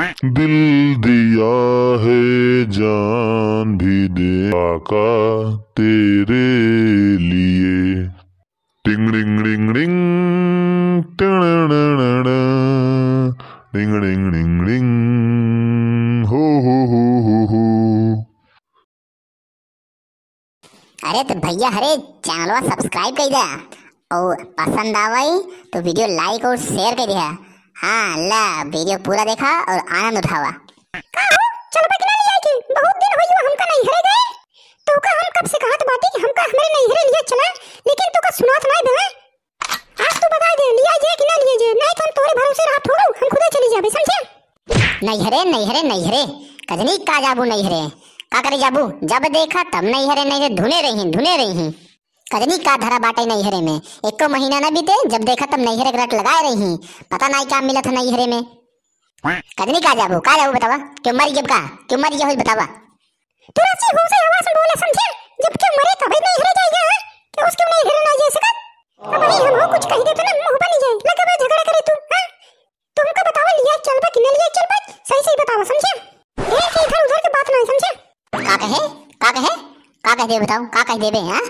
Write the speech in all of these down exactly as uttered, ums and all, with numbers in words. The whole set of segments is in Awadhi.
दिल दिया है जान भी दे काका तेरे लिए। टिंग डिंग डिंग डिंग, टिंग डिंग डिंग डिंग, टिंग डिंग डिंग डिंग, हो हो हो हो हो। अरे तो भैया, अरे चैनलवा subscribe कर दे और पसंद आवई तो video like और share कर दे। हाँ, ला video पूरा देखा और आनंद उठावा। का हो, चलबा कि ना लिया के? बहुत दिन होई हमका नैहरे गए। तोका हम कब से कहत बाटी कि हमका हमरे नैहरे लिया चला, लेकिन तोका सुनात नाई बे। आज तू बताई दे, लिया जे कि ना लिया जे, नहीं तो हम तोरे भरोसे रहा थोड़ू, हम खुदे चली जाबे, समझे? नैहरे, नैहरे, नैहरे, कजनी का जाबू नैहरे? का करे जाबू? जब देखा तब नैहरे, नैहरे धुने रही, धुने रही। कजनी का धरा बाटे नैहरे में, एको महीना न बीते, जब देखा तब नैहरे के रट लगाए रही। पता नाई का मिलत है नैहरे में। कजनी का जाबू, का जाबू बतावा? क्यों मरी जब का? क्यों मरी जब बतावा? तू रची हो से आवाज में बोला समझे? जब क्यों मरे तबे नैहरे जाएगा, हाँ? क्यों उसके नैहरे ना जा सकत? अब भाई हम हो कुछ कह दे तो ना मुंह बनी जाए, लगे बे झगड़ा करे तू, हाँ? तुमका बतावा लिया चलबा कि ना लिया चलबा, सही सही बतावा समझे? ढेर के इधर उधर के बात ना समझे? का कहे? का कहे? का कह देबे बताओ? का कह देबे, हाँ?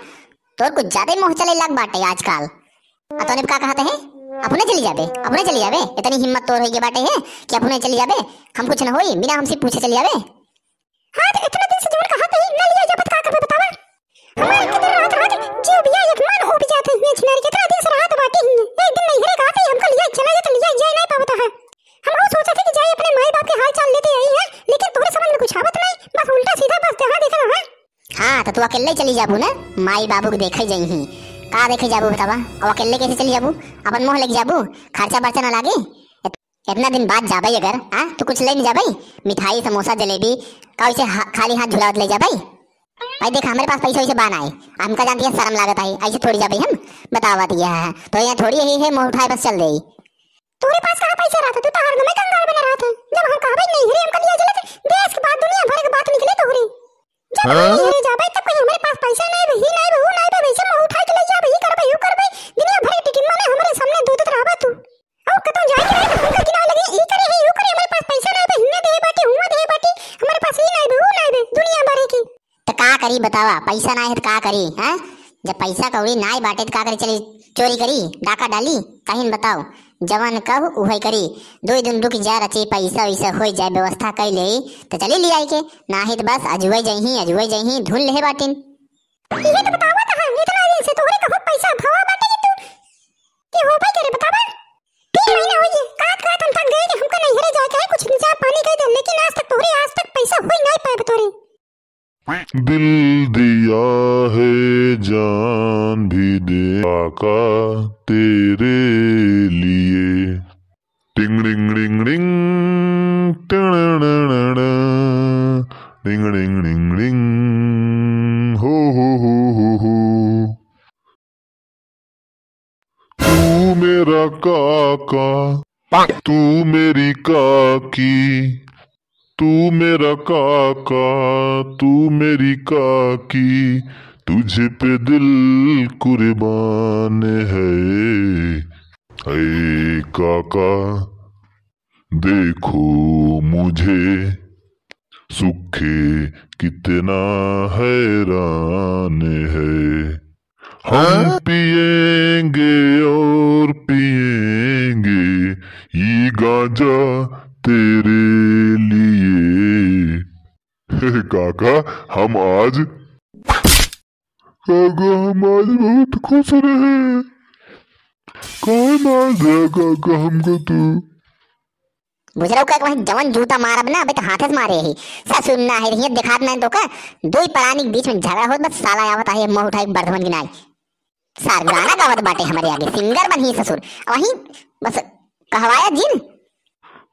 तोर कुछ ज्यादा ही मोह चले लग बाटे आजकल। आ तोने का कहत है? अपने चली जाबे, अपने चली जाबे। इतनी हिम्मत तोर होई के बाटे है कि अपने चली जाबे? हम कुछ न होई, बिना हमसे पूछे चली जाबे। हाँ, तो इतना दिन से जवन कहत है, ना लिया जाबे तो का करबे बतावा? हमारे के दिन रात रात जीव बिया एक मन हो बिया थे, ये छिनारी कितना दिन से रात बाटे ही। एक दिन नैहरे कहत है, हमका लिया चला जा तो लिया जाए ना पावता है। हम हो सोचा थे कि जाए अपने माई बाप के हाल चाल लेते आई है, लेकिन तोरे समझ में कुछ आवत नहीं, बस उल्टा सीधा बस जहाँ देखा है। हाँ, तो तू अकेले चली जाबू ना, माई बाबू के देखे जाई ही। का देखे जाबू बतावा? अब अकेले कैसे चली जाबू? अपन मोह लेके जाबू, खर्चा बर्चा ना लागे। इत-, इतना दिन बाद जाबे अगर, हाँ, तू कुछ ले नहीं जाबे? मिठाई, समोसा, जलेबी, का उसे हा-, खाली हाथ झुलावत ले जाबे? भाई देख, हमारे पास पैसा वैसे बा नाई, हमका जानती है शर्म लागत है, ऐसे थोड़ी जाबे हम, बतावा दिया है। तो यहाँ थोड़ी यही है, मुँह उठाए बस चल दे। तोरे पास कहाँ पैसा रहता, तू तो हरदम कंगाल बना रहता है। जब हम कहबे नैहरे हमका लिया चलत, देश के बात, दुनिया भर के बात निकले तोहरे। जब हाँ? नैहरे जाबे तब कोई हमारे पास पैसा नहीं बे, ही नहीं बे, वो नहीं बे, वैसे मुँह उठा के ले जाबे, ही करबे, यू करबे, दुनिया भर के टिटिम्मा ने हमारे सामने दूधत रहबा तू। और कतौ जाए के रहे तो हमका गिनाए लगे, ई करे है, यू करे, हमारे पास पैसा नहीं बे, हिन्ने दे बाटी, हुआ दे बाटी, हमारे पास ई नहीं बे, वो नहीं बे, दुनिया भर की। तो का करी बतावा, पैसा ना है तो का करी, हैं? जब पैसा कौड़ी ना बाटे तो का करी, चली चोरी करी, डाका डाली, कहीं बताओ, जवन कहू उहे करी। दो दिन रुक जा रची, पैसा वैसा हो जाए, व्यवस्था कर ले तो चली ले आई के, ना है तो बस अजुए जही, अजुए जही, धुन ले बाटिन। ये तो बतावा तो हाँ, इतना दिन से तोहरे कहूँ पैसा भवा बाटे कि तू, कि हो भाई करे बतावा? तीन महीना हो गए, काट काट हम थक गए कि हमका नैहरे जाए के है, कुछ इंतजाम पानी कर दे, लेकिन आज तक तोहरे, आज तक पैसा हुई नहीं पाए तोहरे। दिल दिया है जान भी दे काका तेरे लिए। टिंग डिंग डिंग डिंग, टिंग डिंग डिंग डिंग, टिंग डिंग डिंग डिंग, हो हो हो हो हो। तू मेरा काका, तू मेरी काकी, तू मेरा काका, तू मेरी काकी, तुझे पे दिल कुर्बान है। ऐ काका, देखो मुझे सूखे कितना हैरान है। हम हाँ? पिएंगे और पिएंगे ये गांजा तेरे लिए। हे काका, हम आज, काका, हम आज बहुत खुश रहे। काहे मार दिया काका हमको तू? बुझरऊ का वही जवन जूता मारब ना, अबे तो हाथे से मारे ही। ससुर ना है, हियाँ दिखात नहीं तो का, दो ही परानी के बीच में झगड़ा होत, बस साला आवत आहे, मुँह उठाई बर्धमन की नाई। सार गाना गावत बाटे हमारे आगे, सिंगर बनी ससुर। वहीं बस कहवाया जिन।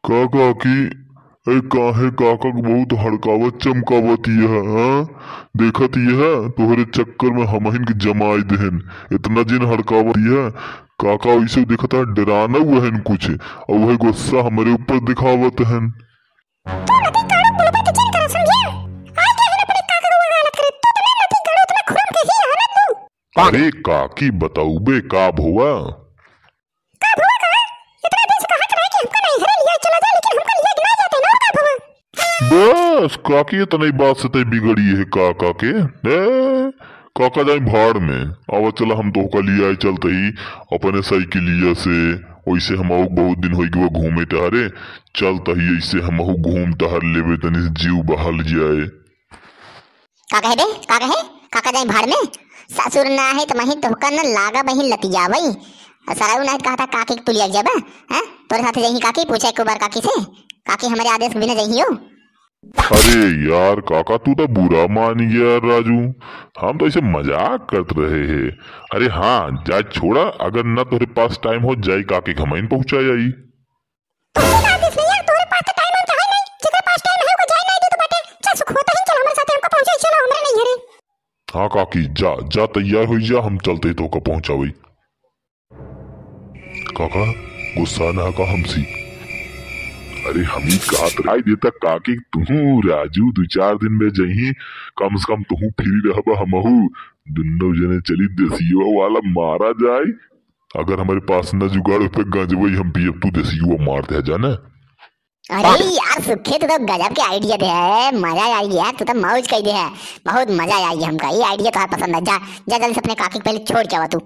का काकी, ए काहे काका के बहुत हड़कावत चमकावत यह, हाँ? देखत यह, तोहरे चक्कर में हमहिन के जमाई देहन। इतना जिन हड़कावत यह, काका वैसे देखत है, डराना हुआ है कुछ, और वह गुस्सा हमारे ऊपर दिखावत है। तू नती गाड़ू बुलबा के जिन करा समझे? आज क्या है ना अपने काका को वकालत करे, तू तो ना नती गाड़ू उतना खुरम के ही है ना तू। अरे काकी, बताउबे का भुआ? का भुआ का? इतना दिन से कहत रहे कि हमका नैहरे लिया चला जा, लेकिन हमका लिया के ना जाते ना। बस काकी, इतनी बात से तै बिगड़ी है काका के? ए, काका जाई भाड़ में। आवा चला, हम तोहका लियाई चलत ही अपने साइकिलिया से। वैसे हमहू बहुत दिन होइ गवा घूमे टहरे, चलत ही ऐसे हमहू घूम टहर लेबे, तनी से जीव बहल जाए। का कहे बे? का कहे? काका जाई भाड़ में? ससुर ना है त मही तोहका न लागा बहिन लतियावई। सरऊ ना है त कहता काकी के तुलिया जाबा? हैं? तोरे साथे जाई काकी, पूछा एक बार काकी से। काकी हमरे आदेश के बिना जाई हो? अरे यार काका, तू तो बुरा मान गया यार राजू, हम तो ऐसे मजाक करत रहे हैं। अरे हाँ, जा छोड़ा, अगर ना तोहरे पास टाइम हो, जाई काकी के हमइन पहुँचा आई। तोहसे का आदेश नहीं यार, तोहरे पास तो टाइम हम चाहे नहीं, जेकरे पास टाइम है ओका जाए नहीं दे तो बाटे। चल सुख होता ही, चल हमरे साथे, हमका पहुँचाई, चलो हमरे नहीं है रे। हाँ काकी, जा जा तैयार हो जा, हम चलत ही तोहका पहुँचावई। काका, गुस्सा ना का हमसी? अरे हम ही कहत रही देता काकी, तू राजू दो चार दिन में जही, कम से कम तू फ्री रहबा, हमहू दुन्नो जने चली देसियो वाला मारा जाए। अगर हमरे पास न जुगाड़ पे गंजवई हम पियब, तू देसियो मार दे जाना। अरे यार सुखे, तू तो गजब के आइडिया दे है, मजा आई यार, तू तो मौज कई दे है, बहुत मजा आई हमका, ये आइडिया तोहार पसंद है। जा जा जल्दी से अपने काकी के पहले छोड़ के आवा तू।